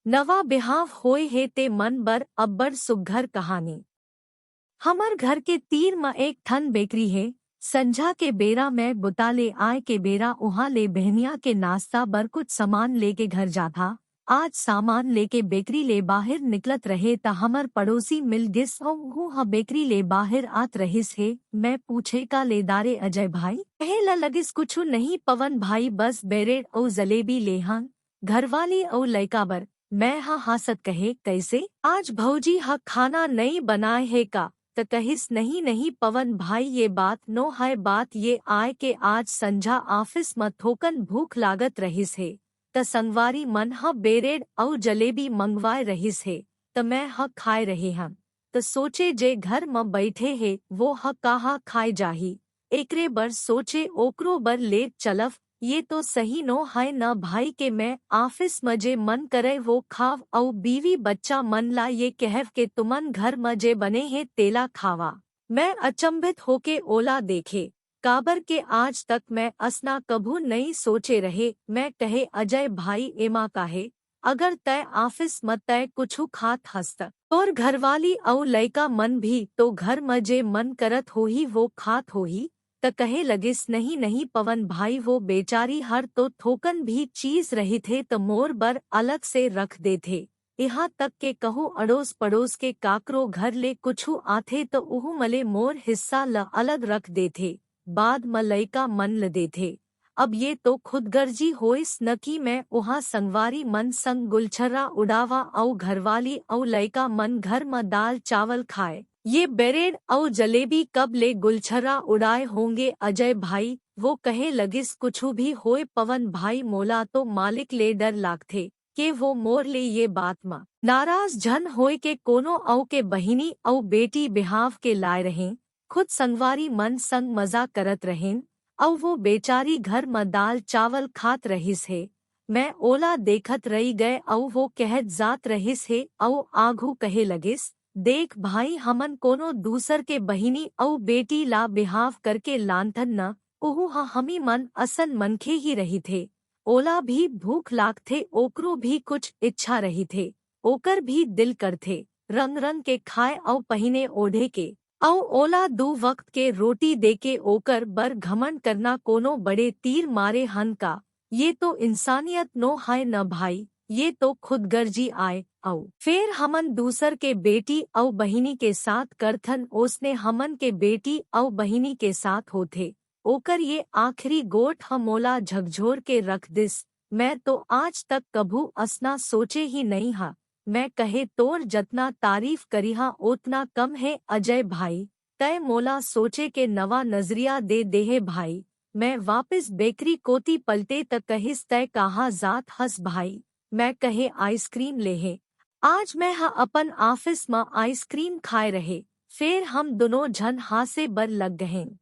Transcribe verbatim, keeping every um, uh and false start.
नवा बिहाव होय हे ते मन बर अब्बड़ सुग्घर कहानी। हमर घर के तीर म एक ठन बेकरी हे। संझा के बेरा मैं बुता ले आय के बेरा उहाँ ले बहनिया के नाश्ता बर कुछ सामान लेके घर जाथा। आज सामान लेके बेकरी ले बाहिर निकलत रहे त हमर पड़ोसी मिल गिस अउ उहू ह बेकरी ले बाहिर आत रहिस हे। मैं पूछे, "का ले दारे अजय भाई?" कहे ल लगिस, "कुछु नहीं पवन भाई, बस बेरेड अउ जलेबी ले हन, घरवाली अउ लइका बर।" मैं ह हासत कहे, "कइसे? आज भौजी ह खाना नइ बनाय हे का?" त कहिस, "नहीं, नहीं पवन भाई, ये बात नो हय, बात ये आय के आज संझा ऑफिस म थोकन भूख लागत रहिस हे, त संगवारी मन ह बेरेड अउ जलेबी मंगवाय रहिस हे, त मैं ह खाय रहे हंव। त सोचे जे घर म बइठे हे, वो ह कहाँ खाय जाही, एकरे बर सोचे ओकरो बर ले चलव। ये तो सही नो हय न भाई के मैं ऑफिस म जे मन करय वो खाव अउ बीवी बच्चा मन ला ये कहव के तुमन घर म जे बने हे तेला खावा।" मैं अचंभित होके ओला देखे, काबर के आज तक मैं असना कभू नइ सोचे रहे। मैं कहे, "अजय भाई, एमा का हे? अगर तैं ऑफिस म तैं कुछु खात हस त तोर घरवाली अउ लइका मन भी तो घर म जे मन करत होही वो खात होही।" त कहे लगिस, "नहीं, नहीं पवन भाई, वो बेचारी हर तो थोकन भी चीज रहिथे त मोर बर अलग से रख देथे। इहाँ तक के कहूँ अड़ोस पड़ोस के काकरो घर ले कुछु आथे त उहू म ले मोर हिस्सा ल अलग रख देथे, बाद म लइका मन ल देथे। अब ये तो खुदगर्जी होइस न कि मैं उहाँ संगवारी मन संग गुलछर्रा उड़ावा अउ घरवाली अउ लइका मन घर म दाल चावल खाय। ये बेरेड अउ जलेबी कब ले गुलछर्रा उड़ाय होंगे अजय भाई?" वो कहे लगिस, "कुछु भी होय पवन भाई, मोला तो मालिक ले डर लागथे के वो मोर ले ये बात म नाराज झन होय के कोनो अउ के बहिनी अउ बेटी बिहाव के लाय रहें, खुद संगवारी मन संग मजा करत रहेन, अउ वो बेचारी घर म दाल चावल खात रहिस हे। मैं ओला देखत रहि गय अउ वो कहत जात रहिस हे अउ आघू कहे लगिस, 'देख भाई, हमन कोनो दूसर के बहिनी अउ बेटी ला बिहाव करके लानथन न, ओहू ह हमी मन असन मनखे ही रहिथे। ओला भी भूख लागथे, ओकरो भी कुछ इच्छा रहिथे, ओकर भी दिल करथे रंग रंग के खाय अउ पहिने ओढ़े के, अउ ओला दू वक्त के रोटी देके ओकर बर घमंड करना कोनो बड़े तीर मारे हन का? ये तो इंसानियत नो हय न भाई, ये तो खुदगर्जी आय।' अउ फेर हमन दूसर के बेटी अउ बहिनी के साथ करथन, ओसने हमन के बेटी अउ बहिनी के साथ होथे। ओकर ये आखिरी गोठ ह मोला झकझोर के रख दिस। मैं तो आज तक कभू असना सोचे ही नइ हा। मैं कहे, "तोर जतना तारीफ करिहा ओतना कम हे अजय भाई, तैं मोला सोचे के नवा नजरिया दे देहे भाई।" मैं वापिस बेकरी कोती पलटे त कहिस, "तैं कहाँ जात हस भाई?" मैं कहे, "आइसक्रीम लेहे।" आज मैं ह अपन ऑफिस म आइसक्रीम खाय रहे, फेर हम दुनों झन हांसे बर लग गहेन।